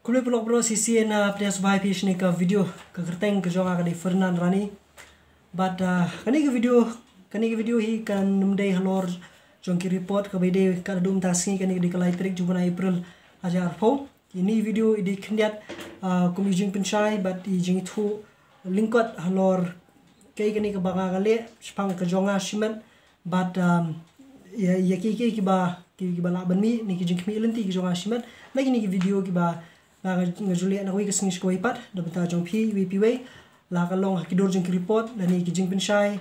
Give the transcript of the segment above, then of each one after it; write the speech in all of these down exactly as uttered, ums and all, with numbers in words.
Khublei paralok baroh, shisien nga pdiang sngewbha ïa phi sha kane ka video. Ka kyrteng ka jong nga ka dei Ferdinand Rani. Bad, ah, kane ka video, kane ka video hi kan ym dei halor jong ki report, kaba ïadei ka dum ta sngi, kane ka dei ka lai tarik jong u bnai April hajar arphew. Ïa kane ka video i dei khyndiat, ah, kum i jingpynshai bad i jingithuh lyngkot halor kaei kane kaba nga nga leh shaphang ka jong nga shimet. Bad, um, ïa, ïa ki, ki, kiba, ki, kiba lah ban mih na ki jingkhmih lynti ki jong nga shimet na kine ki video kiba nga, nga, nga ju leh na kawei ka sngi sha kawei pat da bynta jong phi iwei pa iwei, la ka long ha ki dur jong ki report lane ki jingpynshai,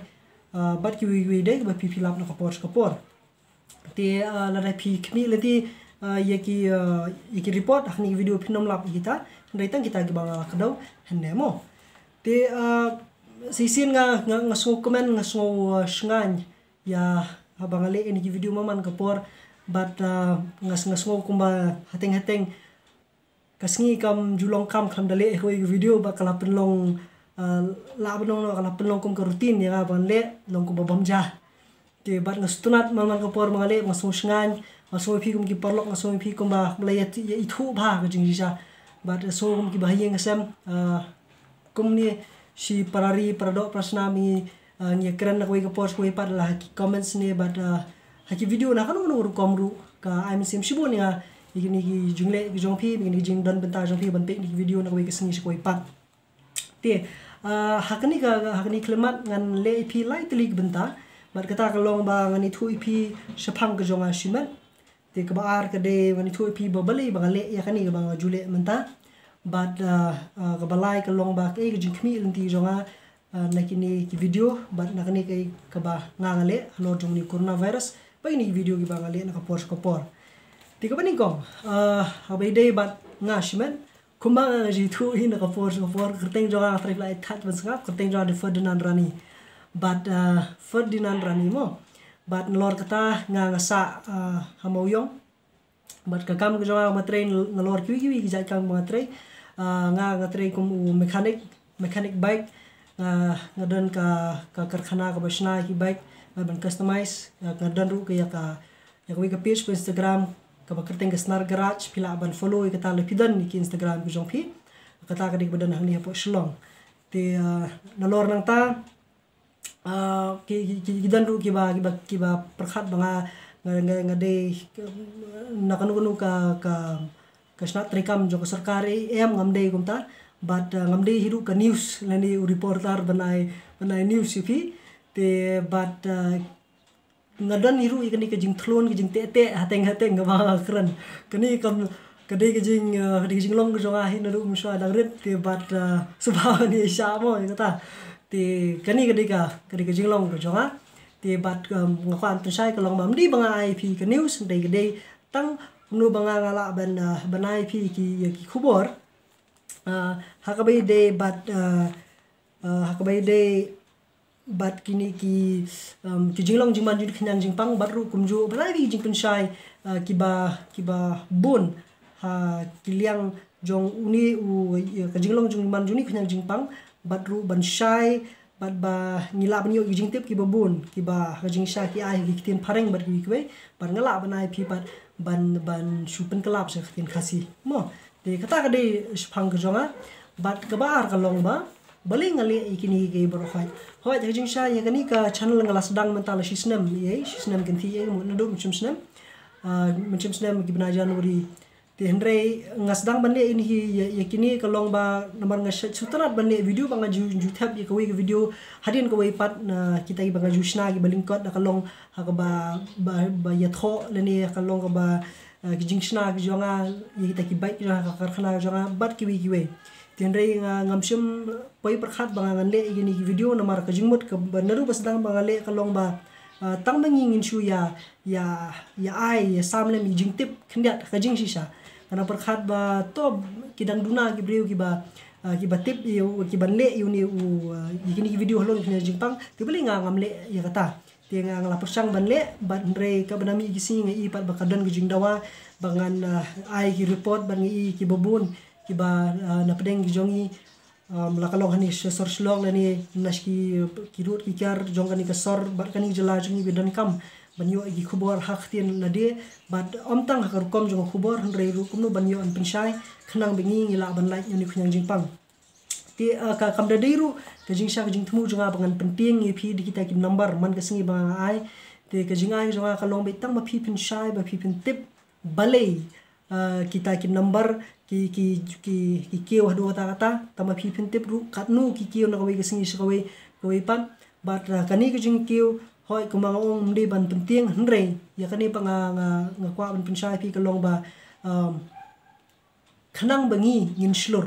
uh, bad kiwei kiwei de kiba phi, phi lap na ka por sha ka por. Te, uh, lada phi khmih lynti, uh, ïa ki, uh, ïa ki report ha kine ki video phin ym lap ïa kita, hynrei tang kita kiba nga la kdew hangne mo. Te, uh, shisien nga, nga, nga sngew kmen, nga sngew, uh, shngaiñ ïa haba nga leh ïa kine ki video man man ka por. Bad, uh, nga, nga sngew kumba hateng hateng ka sngi kam ju long kam khlem da leh ïa kawei ka video, bad ka la pynlong, uh, lah ban ong ka la pynlong kum ka routine ïa nga ban leh, long kumba bam ja. Te bad nga sngewtynnat man man ka por ba nga leh, nga sngew shngaiñ, nga sngew ïa phi kum ki paralok, nga sngew ïa phi kumba la ïa, ïa ithuh bha ka jingshisha. Bad nga sngew kum kiba ha ïing ha sem, uh, kumne shi para ri para doh para snam ngi, ah, ngi ïakren na kawei ka por sha kawei pat la ha ki comments ne bad, ah, ha ki video na kano kano ka rukom ruh ka ai mynsiem shibun ïa nga ïa kine ki jingleh ki jong phi, ïa kine ki jingdon bynta jong phi ban peit ïa kine ki video na kawei ka sngi sha kawei pat. Te, ah, ha kane ka, ha kane ka khyllipmat ngan leh ïa phi lai tylli ki bynta. Bad kata ka long ba ngan ïathuh ïa phi shaphang ka jong nga shimet. Te kaba ar ka dei ngan ïathuh ïa phi ba balei ba nga leh ïa kane kaba nga ju leh mynta. Bad, ah, ah, kaba lai ka long ba kaei ka jingkhmih lynti jong nga, ah, na kine ki video bad na kane kaei kaba nga nga leh halor jong une u coronavirus bad kine ki video kiba nga leh na ka por sha ka por. Te kaba nyngkong, ah, haba ïadei bad nga shimet, kumba nga ju ïathuh hi na ka por sha ka por, ka kyrteng jong nga nga trai phi la ïa thait ban sngap, ka kyrteng jong nga dei Ferdinand Rani. Bad, ah, Ferdinand Rani mo. Bad nalor kata nga nga sah, ah, ha Mawïong. Bad ka kam ka jong nga ba nga trei nalor kiwei kiwei ki jait kam ba nga trei. Ah, nga nga trei kum u mechanic, mechanic bike. Nga, nga don ka, ka karkhana kaba shna ki bike, nga ban customize. Nga, nga don ruh ka ïa ka, ïa kawei ka page ba Instagram kaba kyrteng ka Snar Garage, phi lah ban follow ïa kata lada phi don ïa ki Instagram ki jong phi. Kata ka dei kaba don hangne hapoh Shillong. Te, ah, nalor nangta, ah, ki, ki, ki, ki don ruh kiba, kiba, kiba pyrkhat ba nga, nga, nga, nga dei na kano kano ka, ka, ka shnat treikam jong ka sorkar, eh, em, ngam dei kumta. Bad, ah, ngam dei hi ruh ka news lane u reporter ban ai, ban ai news ïa phi. Te bad, ah, nga don hi ruh ïa kane ka jingthlun, ka jingteh teh hateng hateng kaba nga kren. Kane kam, ka dei ka jing, eh, ka dei ka jinglong ka jong nga hi naduh mynshuwa dang rit, te bad, eh, sngewbha ban ïa shah mo ïa kata. Te kane ka dei ka, ka dei ka jinglong ka jong nga. Te bad, em, nga kwah pynshai ka long ba ym dei ba nga ai phi ka news, ym dei, ka dei tang kumno ba nga nga lah ban, eh, ban ai phi ki, ïa ki khubor. Eh, ha kaba ïadei bad, eh, eh, ha kaba ïadei bad kine ki, um, ki jinglong jingman jong une u khñiang jingpang bad ruh kumjuh ban ai ki jingpynshai, uh, kiba, kiba bun ha ki liang jong une u, uh, ka jinglong jingman jong une u khñiang jingpang bad ruh ban shai bad ba ngi lah ban ïoh ki jingtip kiba bun kiba ha ka jingshisha ki ai ki ktien phareng bad kiwei kiwei bad nga lah ban ai phi bad ban, ban shu pynkylla sha ka ktien Khasi mo. Te kata ka dei shaphang ka jong nga. Bad kaba ar ka long ba balei nga leh ïa kine kiei baroh, hooid. Hooid, ha ka jingshisha ïa kane ka channel nga la sdang mynta la shi snem, ïa, shi snem kynthih, ïa, mut naduh mynshem snem. Ah, mynshem snem ki bnai January. Te hynrei nga sdang ban leh ïa kine hi, ïa, ïa kine ka long ba namar nga shu, shu tynat ban leh video ba nga ju, ju thep ïa kawei ka video hadien kawei pat na kita kiba nga ju shna kiba lyngkot, da ka long ha kaba, ba, ba ïathoh lane ha ka long kaba, eh, ki jingshna ki jong nga, ïa kita ki bike ki jong nga, ka karkhana ki jong nga bad kiwei kiwei. Te hynrei nga, ngam shym poi pyrkhat ba nga ngan leh ïa kine ki video namar ka jingmut kaba naduh ba sdang ba nga leh ka long ba, eh, tang ba ngi ngin shu ïa, ïa, ïa ai, ïa sam lem ïa ki jingtip khyndiat ha ka jingshisha. Nga nang pyrkhat ba to ki dang duna ki briew kiba, eh, kiba tip ïa u, kiban leh ïa une u, eh, ïa kine ki video halor une u khñiang jingpang, te balei nga ngam leh ïa kata. Te nga, nga la pyrshang ban leh, bad hynrei kaba nang mih ki sngi nga i pat ba ka don ka jingdawa ba ngan, ah, ai ki report bad nga i kiba bun kiba, ah, na pdeng ki jong ngi, um, la ka long hangne sha sor Shillong lane na ki, ki rud ki kiar jong kane ka sor bad kane ka jylla jong ngi ba donkam ban ïoh ïa ki khubor ha ka ktien lade, bad ym tang ha ka rukom jong ka khubor, hynrei ruh kumno ban ïoh ban pynshai, khnang ba ngi ngi lah ban lait ïa une u khñiang jingpang. Te, ah, ka kam da dei ruh, ka jingshisha ka jingthmu jong nga ba ngan pyntieng ïa phi da kita ki number man ka sngi ba nga ai. Te ka jingai jong nga ka long beit tang ba phi pynshai, ba phi pyntip balei, ah, kita ki number ki, ki, ki, ki kiew haduh katta katta, tang ba phi pyntip ruh katno ki kiew na kawei ka sngi sha kawei, kawei pat. Bad, ah, kane ka jingkiew, hooid, kumba nga ong, ym dei ban pyntieng, hynrei ïa kane pat nga, nga, nga kwah ban pynshai ïa phi ka long ba, um, khnang ba ngi ngin shlur,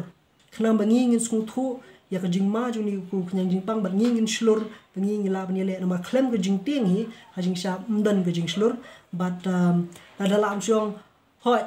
khnang ba ngi ngin sngewthuh ïa ka jingma jong une u khñiang jingpang, bad ngi ngin shlur, ba ngi ngin lah ban ïaleh, namar khlem ka jingtieng hi, ha jingshisha ym don ka jingshlur. Bad, um, lada lah ban shong, hooid,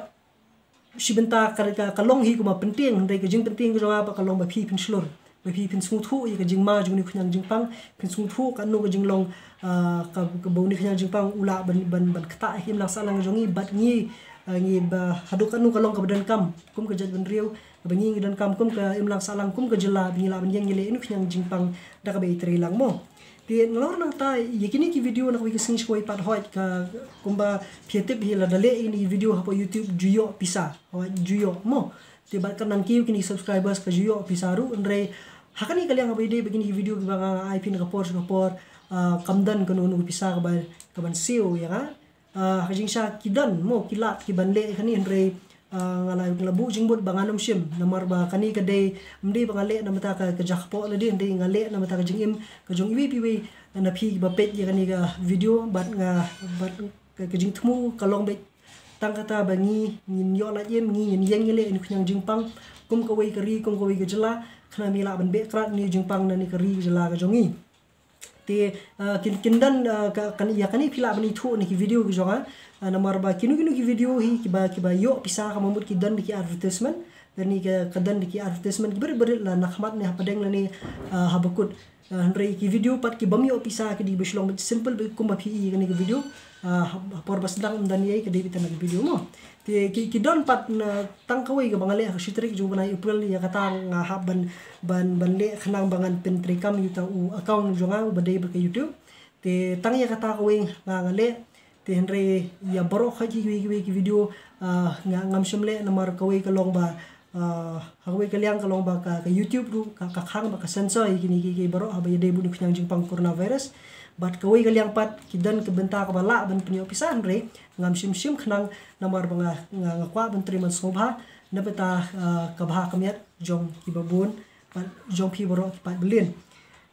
shi bynta ka, ka, ka long hi kumba pyntieng, hynrei ka jingpyntieng ka jong nga pat ka long ba phi pynshlur, ba phi pynsngewthuh ïa ka jingma jong une u khñiang jingpang, pynsngewthuh katno ka jinglong, ah, ka, kaba une u khñiang jingpang u lah ban, ban, ban ktah ïa ka imlang sahlang jong ngi, bad ngi, ah, ngi ba haduh katno ka long kaba donkam kum ka jaitbynriew, ba ngi ngi donkam kum ka imlang sahlang, kum ka jylla, ba ngi lah ban ïeng ïaleh ïa une u khñiang jingpang da kaba ïatreilang mo. Te nalor nangta, ïa kine ki video na kawei ka sngi sha kawei pat, hooid, ka, kumba phi tip hi, lada leh ïa kine ki video hapoh YouTube ju ïoh pisa, hooid, ju ïoh mo. Te bad ka nang kiew kine ki subscribers ka ju ïoh pisa ruh, hynrei ha kane ka liang kaba ïadei bad kine ki video kiba nga ai phi na ka por sha ka por, ah, kam don kano kano ka pisa kaba, kaban siew ïa nga. Ah, ha ka jingshisha ki don mo ki lad ki ban leh ïa kane, hynrei, ah, nga la, nga la buh jingmut ba ngan ym shim, namar ba kane ka dei, ym dei ba nga leh na bynta ka, ka jaka kpoh lade, hynrei nga leh na bynta ka jingim ka jong iwei pa iwei na phi kiba peit ïa kane ka video, bad nga, bad ka, ka jingthmu ka long beit tang kata ba ngi ngin ïoh lait im, ngi ngin ïeng ïaleh ïa une u khñiang jingpang kum kawei ka ri, kum kawei ka jylla, khnang ba ngi lah ban beh krad ïa une u jingpang na kane ka ri ka jylla ka jong ngi. Te, ah, kin, kin don, ah, ka, kan, ïa kane phi lah ban ithuh na ki video ki jong nga, ah, namar ba kino kino ki video hi kiba, kiba ïoh pisa ka mut ki don da ki advertisement, lane ka, ka don da ki advertisement kiba rit ba rit la na khmat ne hapdeng lane, ah, haba kut. Ah, hynrei ki video pat ki bym ïoh pisa ki dei ba shu long beit simple beit kumba phi i kane ka video. Ah, ha, ha por ba sdang ym don ei ka dei beit tang na ka video mo. Te ki, ki don pat na tang kawei kaba nga leh ha ka shi tarik jong u bnai April, ïa kata nga hap ban, ban, ban leh khnang ba ngan pyntreikam ïa uta u account jong nga uba dei bad ka YouTube. Te tang ïa kata kawei nga, nga leh. Te hynrei ïa baroh khoit kiwei kiwei ki video, ah, nga, ngam shym leh namar kawei ka long ba, ah, ha kawei ka liang ka long ba ka, ka YouTube ruh ka, ka khang ba ka censor ïa kine ki, ki baroh haba ïadei bad une u khñiang jingpang coronavirus. Bad kawei ka liang pat ki don ka bynta kaba lah ban pynïoh pisa, hynrei ngam shym shim khnang namar ba nga, nga, nga kwah ban trei man sngewbha na bynta, ah, ka bha ka miat jong kiba bun, bad jong phi baroh ki paid ba lieng.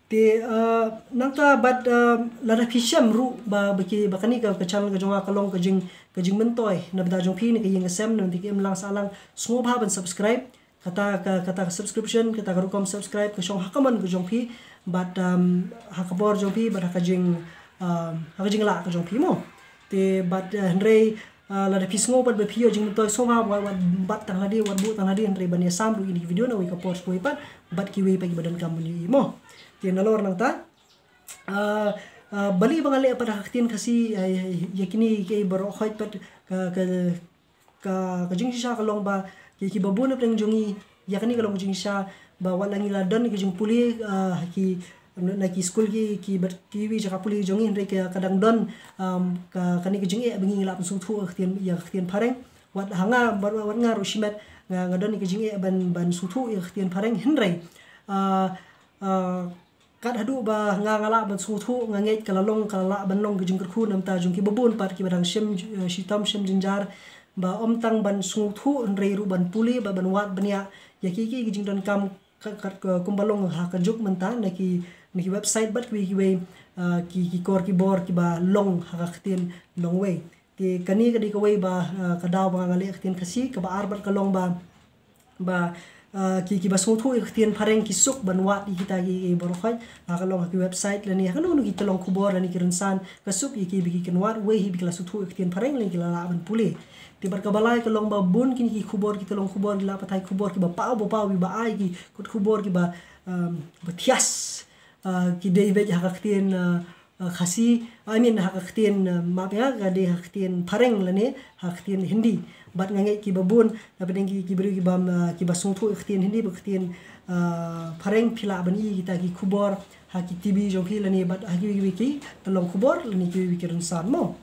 Te, ah, nangta bad, ah, lada phi shem ruh ba, ba ki, ba kane ka, ka channel ka jong nga ka long ka jing, ka jingmyntoi na bynta jong phi ne ka ïing ka sem, na bynta ka imlang sahlang, sngewbha ban subscribe. Kata ka, kata ka subscription, kata ka rukom subscribe ka shong ha ka mon ka jong phi, bad, um, ha ka bor jong phi, bad ha ka jing, um, ha ka jinglah ka jong phi mo. Te bad, uh, hynrei, uh, lada phi sngew bad ba phi ïoh jingmyntoi, sngewbha wat, wat bat tang lade, wat buh tang lade, hynrei ban ïasam ruh ïa kine ki video na kawei ka por sha kawei pat bad kiwei pat kiba donkam ban ïohi mo. Te nalor nangta, uh, uh, balei ba nga leh pat ha ka ktien Khasi, uh, ïa kine kiei baroh khoit pat ka, ka, ka, ka jingshisha ka long ba ki, kiba bun hapdeng jong ngi, ïa kane ka long ka jingshisha ba wat la ngi la don ka jingpule, ah, ki, na ki skul ki, ki bad kiwei jaka pule jong ngi, hynrei ka, ka dang don, um, ka, kane ka jingeh ba ngi ngi lah ban sngewthuh ïa ka ktien, ïa ka ktien Phareng. Wat ha nga, wat, wat nga ruh shimet nga, nga don ka jingeh ban, ban sngewthuh ïa ka ktien Phareng, hynrei, ah, ah, kat haduh ba nga, nga lah ban sngewthuh, nga ngeit ka la long, ka la lah ban long ka jingkyrkhu na bynta jong kiba bun pat kiba dang shem, eh, shitom shem jynjar, ba ym tang ban sngewthuh hynrei ruh ban pule, ba ban wad bniah ïa ki, ki, ki jingdonkam kat, kat, ka, kumba long ha ka juk mynta na ki, na ki website bad kiwei kiwei, eh, ki, ki kor ki bor kiba long ha ka ktien nongwei. Te kane ka dei kawei ba, ah, ka daw ba nga leh ka ktien Khasi, kaba ar bad ka long ba, ba, ah, ki, kiba sngewthuh ïa ka ktien Phareng ki suk ban wad ïa kita ki, ki baroh khoit, ah, ka long ha ki website lane ha kano kano ki tyllong khubor lane ki rynsan, ka suk ïa ki ba ki kynwad, wei hi ba ki la sngewthuh ïa ka ktien Phareng lane ki la lah ban pule. Te bad kaba lai ka long ba bun kine ki khubor, ki tyllong khubor, ki lad pathai khubor kiba paw ba paw, kiba ai ki kot khubor kiba, um, ba thias, ah, ki dei beit ha ka ktien, ah, ah, Khasi, I mean, ha ka ktien, ah, map ïa nga, ka dei ha ka ktien Phareng lane ha ka ktien Hindi. Bad nga ngeit kiba bun na pdeng ki, ki briew kiba, ah, kiba sngewthuh ïa ka ktien Hindi bad ka ktien, ah, Phareng, phi lah ban i kita ki khubor ha ki TV jong phi lane bad ha kiwei kiwei ki tyllong khubor lane kiwei kiwei ki rynsan mo.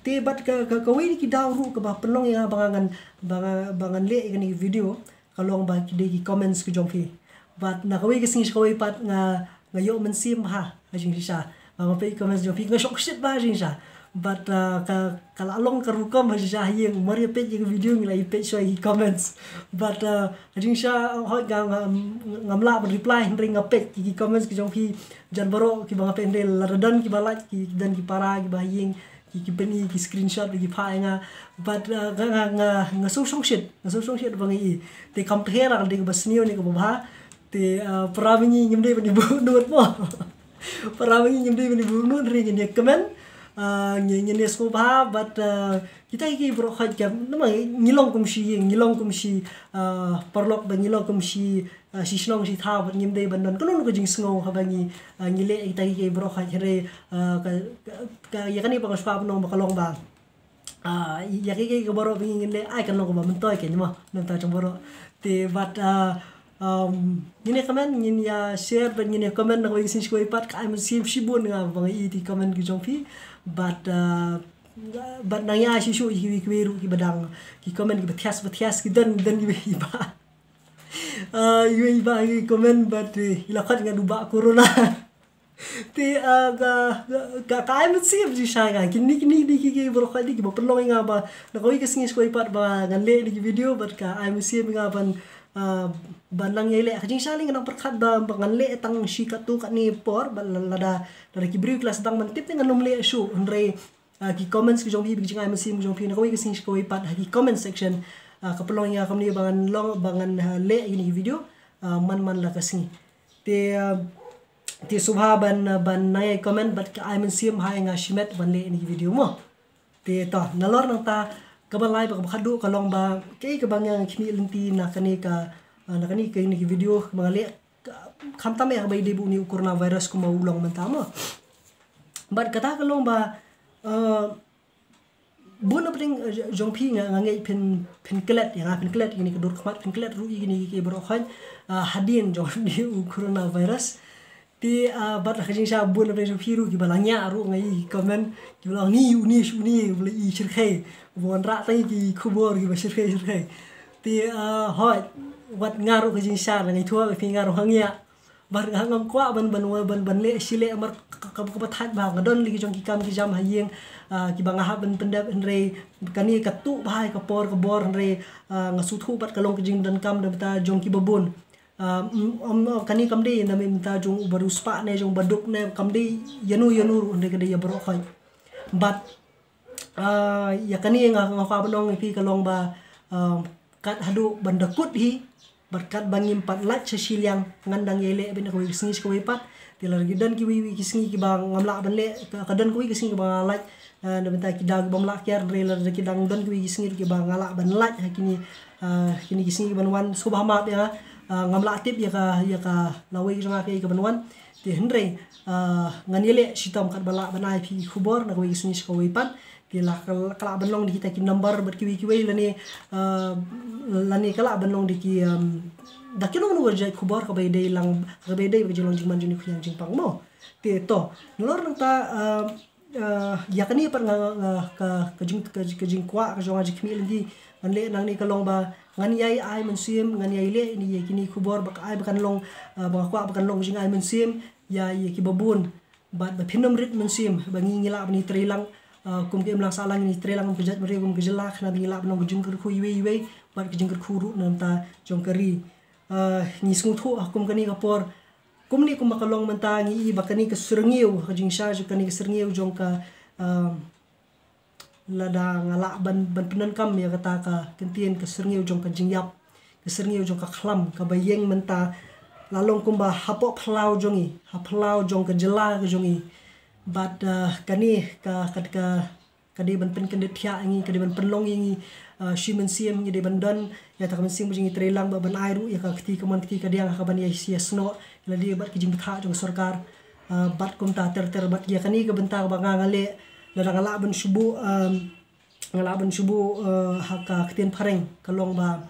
Te bad ka, ka, kawei na ki daw ruh kaba pynlong ïa nga ba ngan, ba nga, ba ngan leh ïa kane ka video, ka long ba ki dei ki comments ki jong phi. Bad na kawei ka sngi sha kawei pat nga, nga ïoh mynsiem bha ha jingshisha. Ba nga peit comments jong phi nga shong shit bha ha jingshisha. Bad, uh, ka, ka la long ka rukom ha jingshisha ha ïing, mar ïa peit ïa ka video ngi la ïa peit shuwa ïa ki comments. Bad, uh, ha jingshisha hooid nga, nga, ngam lah ban reply hynrei nga peit ïa ki comments ki jong phi. Jan baroh kiba nga peit hynrei lada don kiba like, ki don ki para kiba ha ïing, ki, ki pyni, ki screenshot, ki phah ïa nga. Bad, uh, nga, nga, nga, nga sngewshongshit, nga sngewshongshit ba nga ïohi. Te kam pher la ka dei kaba sniew ne kaba bha. Te, uh, para ba ngi ngim dei ban ïa buh nud mo. Para ba ngi ngim dei ban ïa buh nud, hynrei ngin ïa comment. Uh, ngi, ngin ïa sngewbha, bad, uh, kita ki baroh khoit ka, namar ngi long kum shi, ngi long kum shi, uh, paralok ba ngi long kum shi, uh, shi shnong shi thaw, bad ngim dei ban don kano kano ka jingsngew haba ngi, uh, ngi leh kita ki baroh khoit, hynrei, uh, ka, ka, ka, ïa kane ba nga sngewbha ban ong ba ka long ba, ah, ïa ki, ki, ki baroh ba ngin leh ai kan long kaba myntoi kein mo, na ka bynta jong baroh. Te bad, ah, um, ngin ïa comment, ngin ïa share bad ngin ïa comment na kawei ka sngi sha kawei pat, ka ai mynsiem shibun ïa nga ba nga ïohi ïa ki comment ki jong phi. Bad, ah, bad nang ïa shisha ïa kiwei kiwei ruh kiba dang, ki comment kiba thias ba thias, ki don, don kiba, kiba, ah, kiba, kiba comment bad, eh, ïa la khot nga du bah corona. Te, ah, ka, ka, ka, ka ai mynsiem jingshisha ïa nga. Kine, kine, kine ki, ki baroh khoit ki ba pynlong ïa nga ba na kawei ka sngi sha kawei pat ba ngan leh ïa ki video bad ka ai mynsiem ïa nga ban, ah, ban nang ïai leh. Ka jingshisha lei nga nang pyrkhat ba, ba ngan leh tang shi katto katne por, bad la, lada, lada ki briew ki la sdang ban tip te ngan ym leh shuh, hynrei, ah, ki comments ki jong phi, ki jingai mynsiem ki jong phi na kawei ka sngi sha kawei pat ha ki comment section, ah, ka pynlong ïa nga kumne ba ngan long, ba ngan, ah, leh ïa kine ki video, ah, man man la ka sngi. Te, ah, te sngewbha ban, ban nang ïai comment bad ka ai mynsiem ha ïa nga shimet ban leh ïa kine ki video mo. Te to, nalor nangta kaba lai bad kaba khatduh ka long ba kaei kaba nga khmih lynti na kane ka, ah, na kane ka, kine ki video kaba nga leh, ka, khamtam ïa kaba ïadei bad une u coronavirus kumba u long mynta mo. Bad kata ka long ba, ah, bun na pdeng, eh, jong phi nga, nga ngeit phin, phin klet ïa nga, phin klet ïa kane ka dur khmat, phin klet ruh ïa kine ki baroh khoit, ah, hadien jong une u coronavirus. Te, ah, bad la ka jingshisha bun na pdeng jong phi ruh kiba la ngiah ruh nga ïohi comment, kiba la ong ni une shi une, ba la i shyrkhei, ba wanrah tang ïa ki khubor kiba shyrkhei shyrkhei. Te, ah, hooid, wat nga ruh ka jingshisha la nga ithuh ba phi, nga ruh nga ngiah. Bad nga ngam kwah ban, ban, ban, ban leh shi leh namar ka, ka, kaba thait bha nga don lei ki jong ki kam ki jam ha ïing, ah, kiba nga hap ban pyndep, hynrei kane ka tuh bha ïa ka por ka bor, hynrei, ah, nga sngewthuh bad ka long ka jingdonkam na bynta jong kiba bun. Ah, mm, mm, kane kam dei na bynta jong u ba riewspah ne jong u ba duk ne, kam dei ïano ïano ruh, hynrei ka dei ïa baroh khoit. Bad ah, ïa kane nga, nga kwah ban ong ïa phi ka long ba, ah, kat haduh ban da kut hi bad kat ba ngim pat lait sha shiliang, ngan dang ïai leh beit na kawei ka sngi sha kawei pat. Te lada ki don kiwei kiwei ki sngi kiba ngam lah ban leh, ka, ka don kawei ka sngi kiba nga lait, ah, na bynta ki daw kiba ym lah kiar, hynrei lada ki dang don kiwei ki sngi kiba nga lah ban lait ha kine, ah, kine ki sngi kiban wan, sngewbha map ïa nga, ah, ngam lah tip ïa ka, ïa ka lawei ka jong nga kaei kaban wan. Te hynrei, ah, ngan ïaleh shitom kat ba lah ban ai phi khubor na kawei ka sngi sha kawei pat. Te la ka, ka lah ban long da kita ki number bad kiwei kiwei lane, ah, lane ka lah ban long da ki, um, da kino kino ka jait khubor kaba ïadei lang, kaba ïadei bad ka jinglong jingman jong une u khñiang jingpang mo. Te to, nalor nangta, ah, ah, ïa kane pat nga, nga, ka, ka jing, ka, ka jingkwah ka jong nga, jingkhmih lynti ngan leh nangne ka long ba ngan ïai ai mynsiem, ngan ïai leh ïa kine ki khubor ba ka ai ba kan long, ah, ba nga kwah ba kan long ka jingai mynsiem ïa, ïa kiba bun. Bad ba phin ym rit mynsiem ba ngi, ngi lah ban ïatreilang, ah, kum ka imlang sahlang, ngi ïatreilang kum ka jaitbynriew, kum ka jylla, khnang ba ngi lah ban long ka jingkyrkhu iwei iwei bad ka jingkyrkhu ruh na bynta jong ka ri. Ah, ngi sngewthuh ha kum kane ka por, kumne kumba ka long mynta, ngi i ba kane ka syrngiew, ka jingshisha jong kane ka syrngiew jong ka, ah, lada nga lah ban, ban pyndonkam ïa kata ka kyntien, ka syrngiew jong ka jingïap, ka syrngiew jong ka khlam kaba ïeng mynta, la long kumba hapoh phyllaw jong ngi, ha phyllaw jong ka jylla ka jong ngi. Bad, ah, kane ka, ka, ka, ka dei ban pynkyndit thiah ïa ngi, ka dei ban pynlong ïa ngi, ah, shi mynsiem, ngi dei ban don ïa kata ka mynsiem ka jingïatreilang bad ban ai ruh ïa ka kti kamon kti kadiang ha kaban ïa, ïasnoh ïa lade bad ka jingbthah jong ka sorkar. Ah, bad kumta ter ter, bad ïa kane ka bynta kaba nga, nga leh, lada nga lah ban shu buh, um, nga lah ban shu buh, uh, ha ka ktien phareng ka long ba,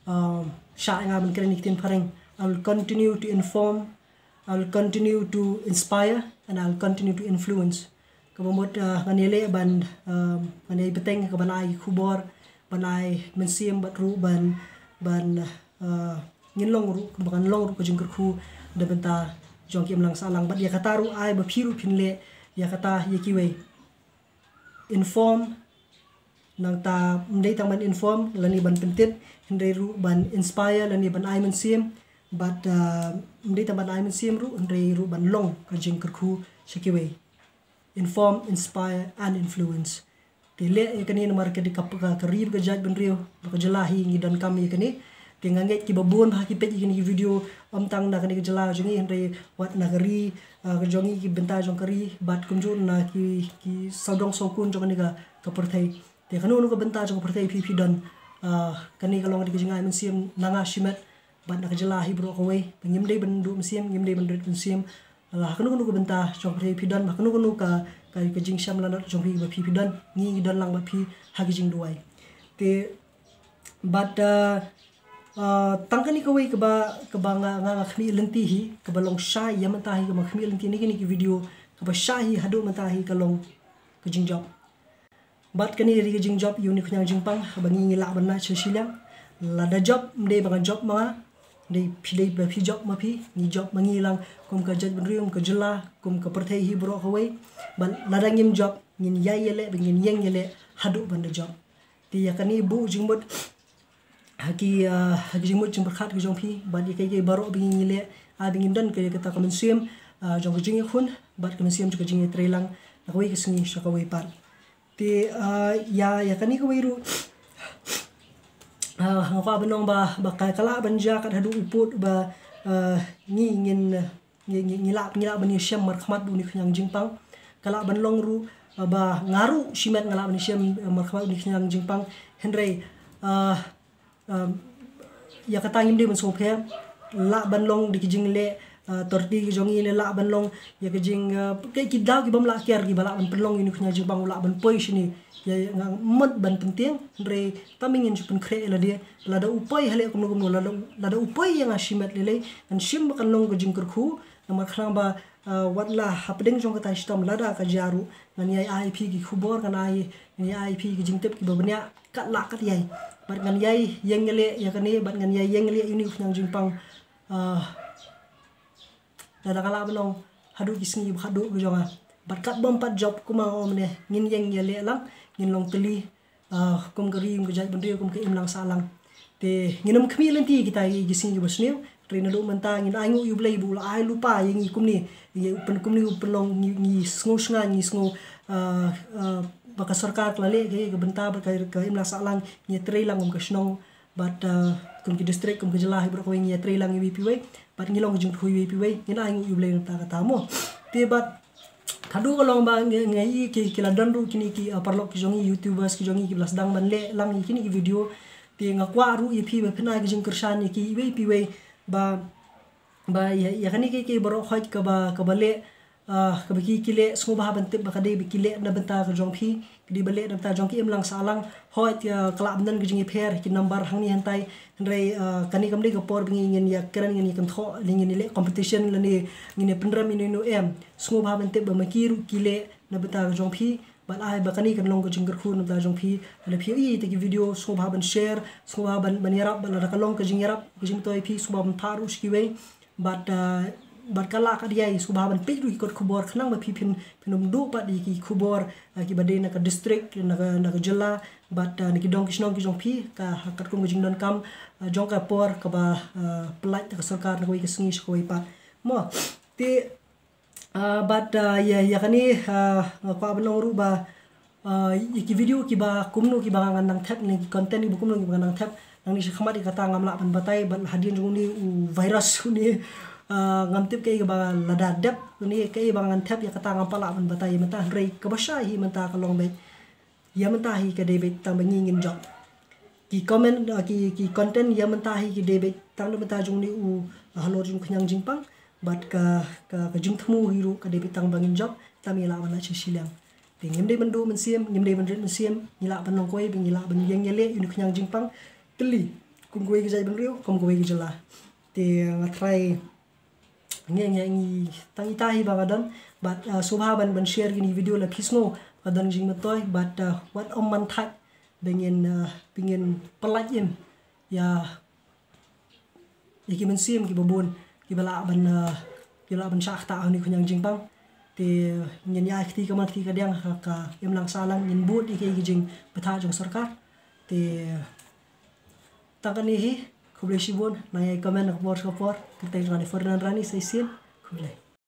um, shah ïa nga ban kren ïa ka ktien phareng. I will continue to inform, I will continue to inspire, and I will continue to influence. Kaba mut, ah, ngan ïaleh ban, ah, ngan ïai bteng ka ban ai khubor, ban ai mynsiem bad ruh ban, ban, ah, ngin long ruh, kaba ngan long ruh ka jingkyrkhu da bynta jong ki imlang sahlang. Bad ïa kata ruh ai ba phi ruh phin leh ïa kata ïa kiwei. Inform, nangta ym dei tang ban inform lane ban pyntip, hynrei ruh ban inspire lane ban ai mynsiem. Bad, ah, ym dei tang ban ai mynsiem ruh, hynrei ruh ban long ka jingkyrkhu sha kiwei. Inform, inspire and influence. Te leh ïa kane namar ka dei ka, ka, ka ri bad ka jaitbynriew bad ka jylla hi ngi donkam ïa kane. Te nga ngeit kiba bun ha ki peit ïa kine ki video, ym tang na kane ka jylla jong ngi, hynrei wat na ka ri, ah, ka jong ngi, ki bynta jong ka ri bad kumjuh na ki, ki sawdong sawkun jong kane ka, ka pyrthei. Te kano kano ka bynta jong ka pyrthei phi, phi don, ah, kane ka long ka dei ka jingai mynsiem na nga shimet bad na ka jylla hi baroh kawei. Ngim dei ban duh mynsiem, ngim dei ban rit mynsiem. La ha kano kano ka bynta jong ka pyrthei phi don, ha kano kano ka, ka, ka jingshem lanot jong phi ba phi, phi don, ngi, ngi don lang bad phi ha ka jingduwai. Te bad, ah, ah, tang kane kawei kaba, kaba nga, nga, nga khmih lynti hi, kaba long shai ïa mynta hi, kaba khmih lynti na kine ki video, kaba shai hi haduh mynta hi ka long ka jingjop. Bad kane ka dei ka jingjop ïa une u khñiang jingpang ba ngi, ngi lah ban lait sha shiliang. Lada jop, ym dei ba nga jop ma nga, dei phi, dei ba phi jop ma phi, ngi jop ma ngi lang kum ka jaitbynriew, kum ka jylla, kum ka pyrthei hi baroh kawei. Bad lada ngim jop, ngin ïai ïaleh bad ngin ïeng ïaleh haduh ban da jop. Te ïa kane buh jingmut ha ki, ah, ha ki jingmut jingpyrkhat ki jong phi bad ïa kaei kaei baroh ba ngi, ngi leh, ah, ba ngin don ka, kata ka mynsiem, ah, jong ka jingïakhun bad ka mynsiem jong ka jingïatreilang na kawei ka sngi sha kawei pat. Te, ah, ïa, ïa kane kawei ruh, ah, nga kwah ban ong ba, ba ka, ka lah ban jia kat haduh u pud ba, ah, ngi ngin, ngi, ngi, ngi lah, ngi lah ban ïashem markhmat bad une u khñiang jingpang. Ka lah ban long ruh, ah, ba nga ruh shimet nga lah ban ïashem, ah, markhmat bad une u khñiang jingpang. Hynrei, ah, Um, ïa kata ngim dei ban sngewpher, lah ban long da ki jingleh, uh, torti ki jong ngi, ne lah ban long ïa ka jing, uh, ki, ki daw ki bym lah kiar kiba lah ban pynlong ïa une u khñiang jingpang u lah ban poi shane. Ïa, ïa nga mut ban pyntieng, hynrei tang ba ngin shu pynkhreh ïa lade, lada u poi haleh kumno kumno, lada, lada u poi ïa nga shimet lei lei, ngan shim ba kan long ka jingkyrkhu, namar khnang ba, ah, wat la hapdeng jong kata ka shitom lada ka jia ruh, ngan ïai ai ïa phi ki khubor, ngan ai, ngan ïai ai ïa phi ki jingtip kiba bniah, kat lah kat ïai. Bad ngan ïai ïeng ïaleh ïa kane, bad ngan ïai ïeng ïaleh ïa une u khñiang jingpang. Ah, lada ka lah ban long haduh ki sngi ba khatduh ka jong nga. Bad kat bym pat jop kumba nga ong mynne, ngin ïeng ïaleh lang, ngin long tylli, ah, kum ka ri, kum ka jaitbynriew, kum ka imlang sahlang. Te ngin ym khmih lynti kita ki, ki sngi kiba sniew. Hynrei naduh mynta ngin ainguh ïa U Blei ba u la ai lypa ïa ngi kumne. Ïa u pyn-, kumne u pynlong ngi, ngi sngew shngaiñ, ngi sngew, ah, ah, ba ka sorkar ka la leh ka, ka bynta bad ka, ka imlang sahlang, ngi ïatrei lang kum ka shnong bad, ah, kum ki district, kum ka jylla hi baroh kawei ngi ïatrei lang iwei pa iwei. Bad ngi long ka jingkyrkhu iwei pa iwei, ngin ainguh ïa U Blei na kata kata mo. Te bad Haduh ka long ba ngi, ngi, ki, ki la don ruh kine ki, uh, paralok ki jong ngi, YouTubers ki jong ngi, ki la sdang ban leh lang ïa kine ki video. Te nga kwah ruh ïa phi ba phin ai ka jingkyrshan ïa ki iwei pa iwei ba, ba ïa, ïa kane ki, ki baroh hoi kaba, kaba leh, uh, kaba ki, ki leh, sngewbha ban tip ba ka dei ba ki leh na bynta ka jong phi, ka dei ba leh na bynta jong ki imlang sahlang. Hooid, uh, ka lah ban don ka jingïapher ki nambar hangne hangtai. Hynrei, uh, kane kam dei ka por ba ngi ngin ïa kren, ngin ïa kynthoh, ngin ïa leh competition lane ngin ïa pynrem ïano ïano em. Sngewbha ban tip ba ma ki ruh ki leh na bynta ka jong phi. Bad ai ba kane kan long ka jingkyrkhu na bynta jong phi. Lada phi ïohi ïa kita ki video, sngewbha ban share, sngewbha ban, ban ïarap, bad lada ka long ka jingïarap, ka jingmyntoi phi, sngewbha ban phah ruh sha kiwei. Bad, uh, bad ka lah ka dei, sngewbha ban peit ruh ki kot khubor khnang ba phi phin, phin ym duh pat ïa ki khubor, uh, kiba dei na ka district, na ka, na ka jylla, bad, uh, na ki dong ki shnong ki jong phi, ka, katkum ka jingdonkam, uh, jong ka por kaba, uh, pyllait da ka sorkar na kawei ka sngi sha kawei pat. Mo, te, uh, bad, uh, ïa, ïa kane, uh, nga kwah ban ong ruh ba, uh, ïa ki video kiba kumno kiba ngan nang thep, ne ki content kiba kumno kiba ngan nang thep. Nangne shakhmat ïa kata ngam lah ban batai, bad hadien jong une u virus une, ah, ngam tip kaei kaba la dep, une kaei ba ngan thep ïa kata ngam pat lah ban batai mynta, hynrei kaba shai hi mynta ka long beit, ïa mynta hi ka dei beit tang ba ngi ngin jop. Ki comment, ah, ki, ki content ïa mynta hi ki dei beit tang na bynta jong une u, ah, halor jong u khñiang jingpang. Bad ka, ka, ka jingthmu hi ruh ka dei beit tang ba ngin jop, tang ba ngi lah ban lait sha shiliang. Te ngim dei ban duh mynsiem, ngim dei ban rit mynsiem, ngi lah ban long kawei, ba ngi lah ban ïeng ïaleh ïa une u khñiang jingpang tylli, kum kawei ka jaitbynriew, kum kawei ka jylla. Te nga tharai ngi, ngi, ngi, tang ita hi ba nga don, Bad uh, sngewbha ban ban share kine ki video lada phi sngew ka don jingmyntoi bad uh, wat ym ban thait ba ngin uh, ba ngin pyllait im ïa ïa ki mynsiem kiba bun kiba lah ban uh, kiba lah ban shah ktah ha une u khñiang jingpang. Te ngin ïa kti kamar kti kadiang ha ka imlang sahlang ngin bud ïa ki jingbthah jong sorkar. Te tang kane hi, khublei shibun, nang ïa comment ha ka por sha ka por. Kyrteng jong nga dei Ferdinand Rani, sa shisien, khublei.